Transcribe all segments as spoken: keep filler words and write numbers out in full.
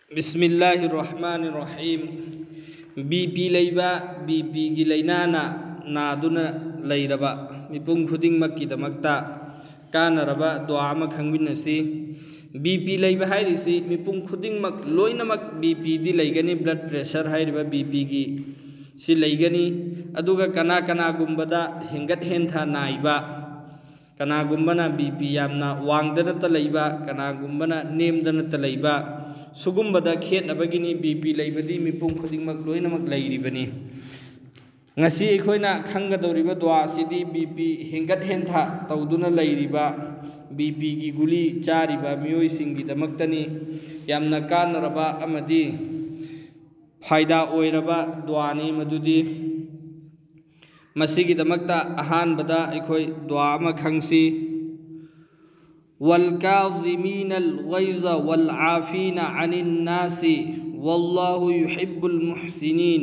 ꯕꯤꯁꯃꯤꯜꯂꯥꯍꯤꯔ ꯔꯍꯃꯥꯅꯤꯔ Rahim. B P ꯂꯩꯕ, B ꯄꯤꯒꯤ ꯂꯥꯏꯅꯥꯅ ꯅꯥꯗꯨꯅ ꯂꯩꯔꯕ ꯃꯤꯄꯨꯝ ꯈꯨꯗꯤꯡꯃꯛꯀꯤꯗꯃꯛꯇ ꯀꯥꯟꯅꯔꯕ ꯗꯨꯋꯥ ꯑꯃ ꯈꯪꯃꯤꯟꯅꯁꯤ꯫ ꯕꯤ ꯄꯤ ꯂꯩꯕ ꯍꯥꯏꯔꯤꯁꯤ ꯃꯤꯄꯨꯝ ꯈꯨꯗꯤꯡꯃꯛ ꯂꯣꯏꯅꯃꯛ ꯕꯤ ꯄꯤꯗꯤ ꯂꯩꯒꯅꯤ, ꯕ꯭ꯂꯗ ꯄ꯭ꯔꯦꯁꯔ ꯍꯥꯏꯔꯤꯕ ꯕꯤ ꯄꯤꯒꯤ ꯁꯤ ꯂꯩꯒꯅꯤ꯫ ꯑꯗꯨꯒ ꯀꯅꯥ ꯀꯅꯥꯒꯨꯝꯕꯗ ꯍꯦꯟꯒꯠ ꯍꯦꯟꯊ ꯅꯥꯏꯕ, ꯀꯅꯥꯒꯨꯝꯕꯅ ꯕꯤ ꯄꯤ ꯌꯥꯝꯅ ꯋꯥꯡꯗꯅꯇ ꯂꯩꯕ, ꯀꯅꯥꯒꯨꯝꯕꯅ ꯅꯦꯝꯗꯅꯇ ꯂꯩꯕ, ꯁꯨꯒꯨꯝꯕꯗ ꯈꯦꯠꯅꯕꯒꯤꯅꯤ꯫ ꯕꯤ ꯄꯤ ꯂꯩꯕꯗꯤ ꯃꯤꯄꯨꯝ ꯈꯨꯗꯤꯡꯃꯛ ꯂꯣꯏꯅꯃꯛ ꯂꯩꯔꯤꯕꯅꯤ꯫ ꯉꯁꯤ ꯑꯩꯈꯣꯏꯅ ꯈꯪꯒꯗꯧꯔꯤꯕ ꯗꯨꯋꯥ ꯑꯁꯤꯗꯤ ꯕꯤ ꯄꯤ ꯍꯦꯟꯒꯠ ꯍꯦꯟꯊ ꯇꯧꯗꯨꯅ ꯂꯩꯔꯤꯕ, ꯕꯤ ꯄꯤꯒꯤ ꯒꯨꯂꯤ ꯆꯥꯔꯤꯕ ꯃꯤꯑꯣꯏꯁꯤꯡꯒꯤꯗꯃꯛꯇꯅꯤ꯫ ꯌꯥꯝꯅ ꯀꯥꯟꯅꯔꯕ ꯑꯃꯗꯤ ꯐꯥꯏꯗꯥ ꯑꯣꯏꯔꯕ ꯗꯨꯋꯥꯅꯤ ꯃꯗꯨꯗꯤ꯫ ꯃꯁꯤꯒꯤꯗꯃꯛꯇ ꯑꯍꯥꯟꯕꯗ ꯑꯩꯈꯣꯏ ꯗꯨꯋꯥ ꯑꯃ ꯈꯪꯁꯤ꯫ والكاظمين الغيظ والعافين عن الناس والله يحب المحسنين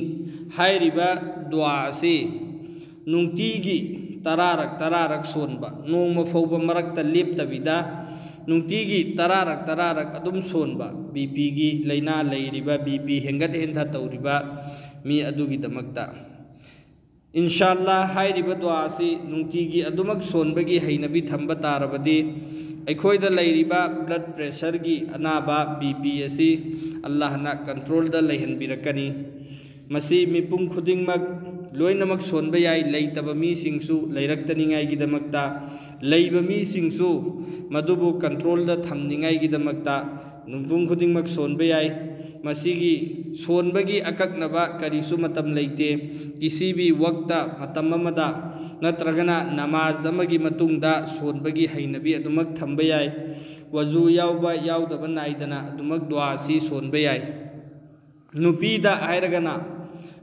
ꯍꯥꯏꯔꯤꯕ ꯗꯨꯋꯥ ꯑꯁꯤ ꯅꯨꯡꯇꯤꯒꯤ ꯇꯔꯥꯔꯛ ꯇꯔꯥꯔꯛ ꯁꯣꯟꯕ, ꯅꯣꯡꯃ ꯐꯥꯎꯕ ꯃꯔꯛꯇ ꯂꯦꯞꯇꯕꯤꯗ ꯅꯨꯡꯇꯤꯒꯤ ꯇꯔꯥꯔꯛ ꯇꯔꯥꯔꯛ ꯑꯗꯨꯝ ꯁꯣꯟꯕ, ꯕꯤ ꯄꯤꯒꯤ ꯂꯥꯏꯅꯥ ꯂꯩꯔꯤꯕ, ꯕꯤ ꯄꯤ ꯍꯦꯟꯒꯠ ꯍꯦꯟꯊ ꯇꯧꯔꯤꯕ ꯃꯤ ꯑꯗꯨꯒꯤꯗꯃꯛꯇ꯫ ꯏꯟꯁꯥ ꯑꯜꯂꯥ, ꯍꯥꯏꯔꯤꯕ ꯗꯨꯋꯥ ꯑꯁꯤ ꯅꯨꯡꯇꯤꯒꯤ ꯑꯗꯨꯃꯛ ꯁꯣꯟꯕꯒꯤ ꯍꯩꯅꯕꯤ ꯊꯝꯕ ꯇꯥꯔꯕꯗꯤ, ꯑꯩꯈꯣꯏꯗ ꯂꯩꯔꯤꯕ ꯕ꯭ꯂꯗ ꯄ꯭ꯔꯦꯁꯔꯒꯤ ꯑꯅꯥꯕ, ꯕꯤ ꯄꯤ ꯑꯁꯤ ꯑꯜꯂꯥꯍꯅ ꯀꯟꯇ꯭ꯔꯣꯜꯗ ꯂꯩꯍꯟꯕꯤꯔꯛꯀꯅꯤ꯫ ꯃꯁꯤ ꯃꯤꯄꯨꯝ ꯈꯨꯗꯤꯡꯃꯛ ꯂꯣꯏꯅꯃꯛ ꯁꯣꯟꯕ ꯌꯥꯏ, ꯂꯩꯇꯕ ꯃꯤꯁꯤꯡꯁꯨ ꯂꯩꯔꯛꯇꯅꯤꯡꯉꯥꯏꯒꯤꯗꯃꯛꯇ, ꯂꯩꯕ ꯃꯤꯁꯤꯡꯁꯨ ꯃꯗꯨꯕꯨ ꯀꯟꯇ꯭ꯔꯣꯜꯗ ꯊꯝꯅꯤꯡꯉꯥꯏꯒꯤꯗꯃꯛꯇ ꯃꯤꯄꯨꯝ ꯈꯨꯗꯤꯡꯃꯛ ꯁꯣꯟꯕ ꯌꯥꯏ꯫ ꯃꯁꯤꯒꯤ ꯁꯣꯟꯕꯒꯤ ꯑꯀꯛꯅꯕ ꯀꯔꯤꯁꯨ ꯃꯇꯝ ꯂꯩꯇꯦ꯫ ꯀꯤꯁꯤꯕꯤ ꯋꯛꯇ, ꯃꯇꯝ ꯑꯃꯗ, ꯅꯠꯇ꯭ꯔꯒꯅ ꯅꯃꯥꯖ ꯑꯃꯒꯤ ꯃꯇꯨꯡꯗ ꯁꯣꯟꯕꯒꯤ ꯍꯩꯅꯕꯤ ꯑꯗꯨꯃꯛ ꯊꯝꯕ ꯌꯥꯏ꯫ ꯋꯖꯨ ꯌꯥꯎꯕ ꯌꯥꯎꯗꯕ ꯅꯥꯏꯗꯅ ꯑꯗꯨꯃꯛ ꯗꯨꯋꯥ ꯑꯁꯤ ꯁꯣꯟꯕ ꯌꯥꯏ꯫ ꯅꯨꯄꯤꯗ ꯍꯥꯏꯔꯒꯅ,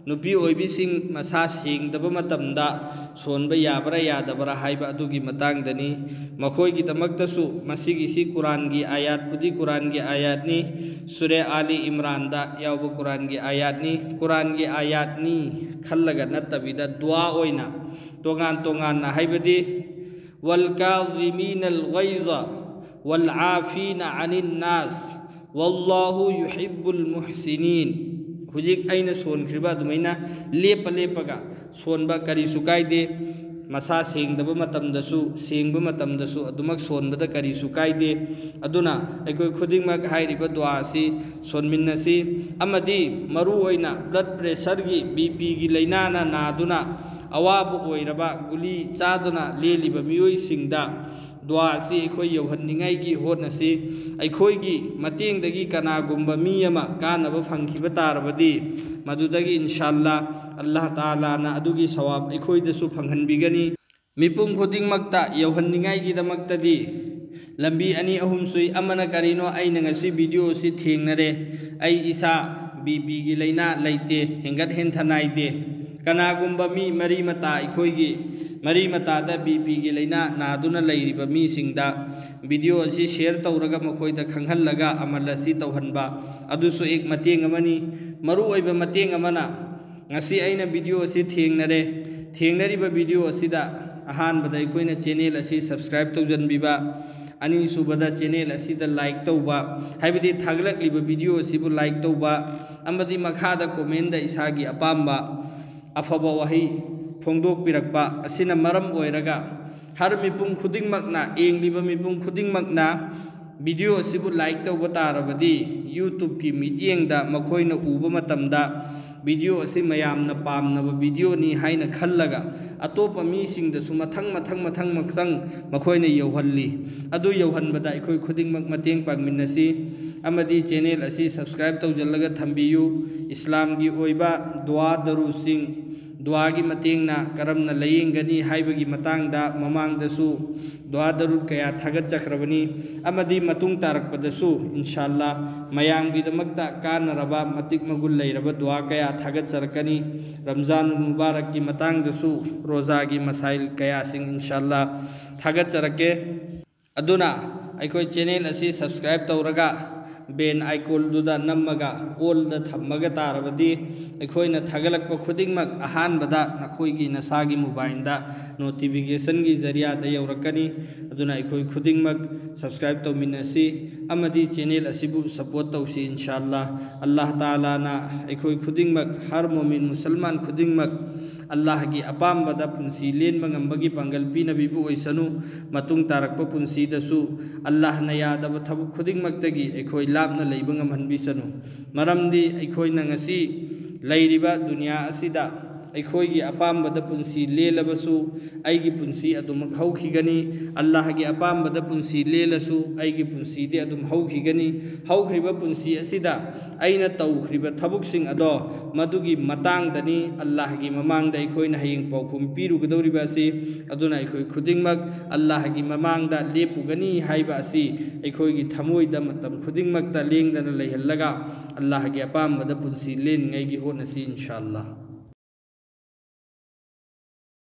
ꯅꯨꯄꯤ ꯑꯣꯏꯕꯤꯁꯤꯡ ꯃꯁꯥ ꯁꯦꯡꯗꯕ ꯃꯇꯝꯗ ꯁꯣꯟꯕ ꯌꯥꯕ꯭ꯔꯥ ꯌꯥꯗꯕ꯭ꯔꯥ ꯍꯥꯏꯕ ꯑꯗꯨꯒꯤ ꯃꯇꯥꯡꯗꯅꯤ꯫ ꯃꯈꯣꯏꯒꯤꯗꯃꯛꯇꯁꯨ ꯃꯁꯤꯒꯤꯁꯤ ꯀꯨꯔꯥꯟꯒꯤ ꯑꯥꯌꯥꯠꯄꯨꯗꯤ ꯀꯨꯔꯥꯟꯒꯤ ꯑꯥꯌꯥꯠꯅꯤ, ꯁꯨꯔꯦ ꯑꯥꯂꯤ ꯏꯝꯔꯥꯟꯗ ꯌꯥꯎꯕ ꯀꯨꯔꯥꯟꯒꯤ ꯑꯥꯌꯥꯠꯅꯤ꯫ ꯀꯨꯔꯥꯟꯒꯤ ꯑꯥꯌꯥꯠꯅꯤ ꯈꯜꯂꯒ ꯅꯠꯇꯕꯤꯗ ꯗꯨꯋꯥ ꯑꯣꯏꯅ ꯇꯣꯉꯥꯟ ꯇꯣꯉꯥꯟꯅ, ꯍꯥꯏꯕꯗꯤ والكاظمين الغيظ والعافين عن الناس والله يحب المحسنين. ꯍꯧꯖꯤꯛ ꯑꯩꯅ ꯁꯣꯟꯈ꯭ꯔꯤꯕ ꯑꯗꯨꯃꯥꯏꯅ ꯂꯦꯞꯄ ꯂꯦꯞꯄꯒ ꯁꯣꯟꯕ ꯀꯔꯤꯁꯨ ꯀꯥꯏꯗꯦ꯫ ꯃꯁꯥ ꯁꯦꯡꯗꯕ ꯃꯇꯝꯗꯁꯨ, ꯁꯦꯡꯕ ꯃꯇꯝꯗꯁꯨ ꯑꯗꯨꯃꯛ ꯁꯣꯟꯕꯗ ꯀꯔꯤꯁꯨ ꯀꯥꯏꯗꯦ꯫ ꯑꯗꯨꯅ ꯑꯩꯈꯣꯏ ꯈꯨꯗꯤꯡꯃꯛ ꯍꯥꯏꯔꯤꯕ ꯗꯨꯋꯥ ꯑꯁꯤ ꯁꯣꯟꯃꯤꯟꯅꯁꯤ꯫ ꯑꯃꯗꯤ ꯃꯔꯨ ꯑꯣꯏꯅ blood pressure ꯒꯤ, BP ꯒꯤ ꯂꯥꯏꯅꯥꯅ ꯅꯥꯗꯨꯅ ꯑꯋꯥꯕ ꯑꯣꯏꯔꯕ, ꯒꯨꯂꯤ ꯆꯥꯗꯨꯅ ꯂꯦꯜꯂꯤꯕ ꯃꯤꯑꯣꯏꯁꯤꯡꯗ ꯗꯨꯋꯥ ꯑꯁꯤ ꯑꯩꯈꯣꯏ ꯌꯧꯍꯟꯅꯤꯡꯉꯥꯏꯒꯤ ꯍꯣꯠꯅꯁꯤ꯫ ꯑꯩꯈꯣꯏꯒꯤ ꯃꯇꯦꯡꯗꯒꯤ ꯀꯅꯥꯒꯨꯝꯕ ꯃꯤ ꯑꯃ ꯀꯥꯟꯅꯕ ꯐꯪꯈꯤꯕ ꯇꯥꯔꯕꯗꯤ, ꯃꯗꯨꯗꯒꯤ ꯏꯟꯁꯥꯜꯂꯥ ꯑꯜꯂꯥꯍ ꯇꯥꯂꯥꯅ ꯑꯗꯨꯒꯤ ꯁꯋꯥꯕ ꯑꯩꯈꯣꯏꯗꯁꯨ ꯐꯪꯍꯟꯕꯤꯒꯅꯤ꯫ ꯃꯤꯄꯨꯝ ꯈꯨꯗꯤꯡꯃꯛꯇ ꯌꯧꯍꯟꯅꯤꯡꯉꯥꯏꯒꯤꯗꯃꯛꯇꯗꯤ ꯂꯝꯕꯤ ꯑꯅꯤ ꯑꯍꯨꯝ ꯁꯨꯏ꯫ ꯑꯃꯅ ꯀꯔꯤꯅꯣ? ꯑꯩꯅ ꯉꯁꯤ video ꯑꯁꯤ ꯊꯦꯡꯅꯔꯦ, ꯑꯩ ꯏꯁꯥ BP ꯒꯤ ꯂꯥꯏꯅꯥ ꯂꯩꯇꯦ, ꯍꯦꯟꯒꯠ ꯍꯦꯟꯊ ꯅꯥꯏꯗꯦ꯫ ꯀꯅꯥꯒꯨꯝꯕ ꯃꯤ ꯃꯔꯤ ꯃꯇꯥ, ꯑꯩꯈꯣꯏꯒꯤ ꯃꯔꯤ ꯃꯇꯥꯗ BP ꯒꯤ ꯂꯥꯏꯅꯥ ꯅꯥꯗꯨꯅ ꯂꯩꯔꯤꯕ ꯃꯤꯁꯤꯡꯗ video ꯑꯁꯤ share ꯇꯧꯔꯒ ꯃꯈꯣꯏꯗ ꯈꯪꯍꯜꯂꯒ ꯑꯃꯜ ꯑꯁꯤ ꯇꯧꯍꯟꯕ, ꯑꯗꯨꯁꯨ ꯑꯦꯛ ꯃꯇꯦꯡ ꯑꯃꯅꯤ꯫ ꯃꯔꯨꯑꯣꯏꯕ ꯃꯇꯦꯡ ꯑꯃꯅ, ꯉꯁꯤ ꯑꯩꯅ video ꯑꯁꯤ ꯊꯦꯡꯅꯔꯦ꯫ ꯊꯦꯡꯅꯔꯤꯕ video ꯑꯁꯤꯗ ꯑꯍꯥꯟꯕꯗ ꯑꯩꯈꯣꯏꯅ channel ꯑꯁꯤ subscribe ꯇꯧꯖꯟꯕꯤꯕ, ꯑꯅꯤꯁꯨꯕꯗ channel ꯑꯁꯤꯗ like ꯇꯧꯕ, ꯍꯥꯏꯕꯗꯤ ꯊꯥꯒꯠꯂꯛꯂꯤꯕ video ꯑꯁꯤꯕꯨ like ꯇꯧꯕ, ꯑꯃꯗꯤ ꯃꯈꯥꯗ comment ꯇ ꯏꯁꯥꯒꯤ ꯑꯄꯥꯝꯕ ꯑꯐꯕ ꯋꯥꯍꯩ ꯐꯣꯡꯗꯣꯛꯄꯤꯔꯛꯄ ꯑꯁꯤꯅ ꯃꯔꯝ ꯑꯣꯏꯔꯒ ꯍꯔ ꯃꯤꯄꯨꯝ ꯈꯨꯗꯤꯡꯃꯛꯅ, ꯌꯦꯡꯂꯤꯕ ꯃꯤꯄꯨꯝ ꯈꯨꯗꯤꯡꯃꯛꯅ video ꯑꯁꯤꯕꯨ like ꯇꯧꯕ ꯇꯥꯔꯕꯗꯤ YouTube ꯀꯤ ꯃꯤꯠꯌꯦꯡꯗ ꯃꯈꯣꯏꯅ ꯎꯕ ꯃꯇꯝꯗ video ꯑꯁꯤ ꯃꯌꯥꯝꯅ ꯄꯥꯝꯅꯕ video ꯅꯤ ꯍꯥꯏꯅ ꯈꯜꯂꯒ ꯑꯇꯣꯞꯄ ꯃꯤꯁꯤꯡꯗꯁꯨ ꯃꯊꯪ, ꯃꯊꯪ, ꯃꯊꯪ, ꯃꯊꯪ ꯃꯈꯣꯏꯅ ꯌꯧꯍꯜꯂꯤ꯫ ꯑꯗꯨ ꯌꯧꯍꯟꯕꯗ ꯑꯩꯈꯣꯏ ꯈꯨꯗꯤꯡꯃꯛ ꯃꯇꯦꯡ ꯄꯥꯡꯃꯤꯟꯅꯁꯤ ꯑꯃꯗꯤ channel ꯑꯁꯤ subscribe ꯇꯧꯖꯜꯂꯒ ꯊꯝꯕꯤꯌꯨ꯫ ꯏꯁꯂꯥꯝꯒꯤ ꯑꯣꯏꯕ ꯗꯨꯋꯥ ꯗꯔꯨꯗꯁꯤꯡ, ꯗꯨꯋꯥꯒꯤ ꯃꯇꯦꯡꯅ ꯀꯔꯝꯅ ꯂꯥꯌꯦꯡꯒꯅꯤ ꯍꯥꯏꯕꯒꯤ ꯃꯇꯥꯡꯗ ꯃꯃꯥꯡꯗꯁꯨ ꯗꯨꯋꯥ ꯗꯔꯨꯗ ꯀꯌꯥ ꯊꯥꯒꯠꯆꯈ꯭ꯔꯕꯅꯤ ꯑꯃꯗꯤ ꯃꯇꯨꯡ ꯇꯥꯔꯛꯄꯗꯁꯨ ꯏꯟꯁꯥꯜꯂꯥ ꯃꯌꯥꯝꯒꯤꯗꯃꯛꯇ ꯀꯥꯟꯅꯔꯕ, ꯃꯇꯤꯛ ꯃꯒꯨꯟ ꯂꯩꯔꯕ ꯗꯨꯋꯥ ꯀꯌꯥ ꯊꯥꯒꯠꯆꯔꯛꯀꯅꯤ꯫ ꯔꯝꯖꯥꯟ ꯃꯨꯕꯥꯔꯛꯀꯤ ꯃꯇꯥꯡꯗꯁꯨ ꯔꯣꯖꯥꯒꯤ ꯃꯁꯥꯏꯜ ꯀꯌꯥꯁꯤꯡ ꯏꯟꯁꯥꯜꯂꯥ ꯊꯥꯒꯠꯆꯔꯛꯀꯦ꯫ ꯑꯗꯨꯅ ꯑꯩꯈꯣꯏ channel ꯑꯁꯤ subscribe ꯇꯧꯔꯒ bell icon-ꯗꯨꯗ ꯅꯝꯃꯒ all-ꯗ ꯊꯝꯃꯒ ꯇꯥꯔꯕꯗꯤ ꯑꯩꯈꯣꯏꯅ ꯊꯥꯒꯠꯂꯛꯄ ꯈꯨꯗꯤꯡꯃꯛ ꯑꯍꯥꯟꯕꯗ ꯅꯈꯣꯏꯒꯤ ꯅꯁꯥꯒꯤ mobile-ꯗ notification-ꯒꯤ ꯖꯔꯤꯌꯥꯗ ꯌꯧꯔꯛꯀꯅꯤ꯫ ꯑꯗꯨꯅ ꯑꯩꯈꯣꯏ ꯈꯨꯗꯤꯡꯃꯛ subscribe ꯇꯧꯃꯤꯟꯅꯁꯤ ꯑꯃꯗꯤ channel ꯑꯁꯤꯕꯨ support ꯇꯧꯁꯤ, ꯏꯟꯁꯥ ꯑꯜꯂꯥ꯫ ꯑꯜꯂꯥꯍ ꯇꯥꯂꯥꯅ ꯑꯩꯈꯣꯏ ꯈꯨꯗꯤꯡꯃꯛ, ꯍꯔ ꯃꯣꯃꯤꯟ ꯃꯨꯁꯜꯃꯥꯟ ꯈꯨꯗꯤꯡꯃꯛ ꯑꯜꯂꯥꯍꯒꯤ ꯑꯄꯥꯝꯕꯗ ꯄꯨꯟꯁꯤ ꯂꯦꯟꯕ ꯉꯝꯕꯒꯤ ꯄꯥꯡꯒꯜ ꯄꯤꯅꯕꯤꯕ ꯑꯣꯏꯁꯅꯨ꯫ ꯃꯇꯨꯡ ꯇꯥꯔꯛꯄ ꯄꯨꯟꯁꯤꯗꯁꯨ ꯑꯜꯂꯥꯍꯅ ꯌꯥꯗꯕ ꯊꯕꯛ ꯈꯨꯗꯤꯡꯃꯛꯇꯒꯤ ꯑꯩꯈꯣꯏ ꯂꯥꯞꯅ ꯂꯩꯕ ꯉꯝꯍꯟꯕꯤꯁꯅꯨ꯫ ꯃꯔꯝꯗꯤ ꯑꯩꯈꯣꯏꯅ ꯉꯁꯤ ꯂꯩꯔꯤꯕ ꯗꯨꯅꯤꯌꯥ ꯑꯁꯤꯗ ꯑꯩꯈꯣꯏꯒꯤ ꯑꯄꯥꯝꯕꯗ ꯄꯨꯟꯁꯤ ꯂꯦꯜꯂꯕꯁꯨ, ꯑꯩꯒꯤ ꯄꯨꯟꯁꯤ ꯑꯗꯨꯃꯛ ꯍꯧꯈꯤꯒꯅꯤ꯫ ꯑꯜꯂꯥꯍꯒꯤ ꯑꯄꯥꯝꯕꯗ ꯄꯨꯟꯁꯤ ꯂꯦꯜꯂꯁꯨ, ꯑꯩꯒꯤ ꯄꯨꯟꯁꯤꯗꯤ ꯑꯗꯨꯝ ꯍꯧꯈꯤꯒꯅꯤ꯫ ꯍꯧꯈ꯭ꯔꯤꯕ ꯄꯨꯟꯁꯤ ꯑꯁꯤꯗ ꯑꯩꯅ ꯇꯧꯈ꯭ꯔꯤꯕ ꯊꯕꯛꯁꯤꯡ ꯑꯗꯣ, ꯃꯗꯨꯒꯤ ꯃꯇꯥꯡꯗꯅꯤ ꯑꯜꯂꯥꯍꯒꯤ ꯃꯃꯥꯡꯗ ꯑꯩꯈꯣꯏꯅ ꯍꯌꯦꯡ ꯄꯥꯎꯈꯨꯝ ꯄꯤꯔꯨꯒꯗꯧꯔꯤꯕ ꯑꯁꯤ꯫ ꯑꯗꯨꯅ ꯑꯩꯈꯣꯏ ꯈꯨꯗꯤꯡꯃꯛ ꯑꯜꯂꯥꯍꯒꯤ ꯃꯃꯥꯡꯗ ꯂꯦꯞꯄꯨꯒꯅꯤ ꯍꯥꯏꯕ ꯑꯁꯤ ꯑꯩꯈꯣꯏꯒꯤ ꯊꯃꯣꯏꯗ ꯃꯇꯝ ꯈꯨꯗꯤꯡꯃꯛꯇ ꯂꯦꯡꯗꯅ ꯂꯩꯍꯜꯂꯒ, ꯑꯜꯂꯥꯍꯒꯤ ꯑꯄꯥꯝꯕꯗ ꯄꯨꯟꯁꯤ ꯂꯦꯟꯅꯤꯡꯉꯥꯏꯒꯤ ꯍꯣꯠꯅꯁꯤ, ꯏꯟꯁꯥ ꯑꯜꯂꯥ꯫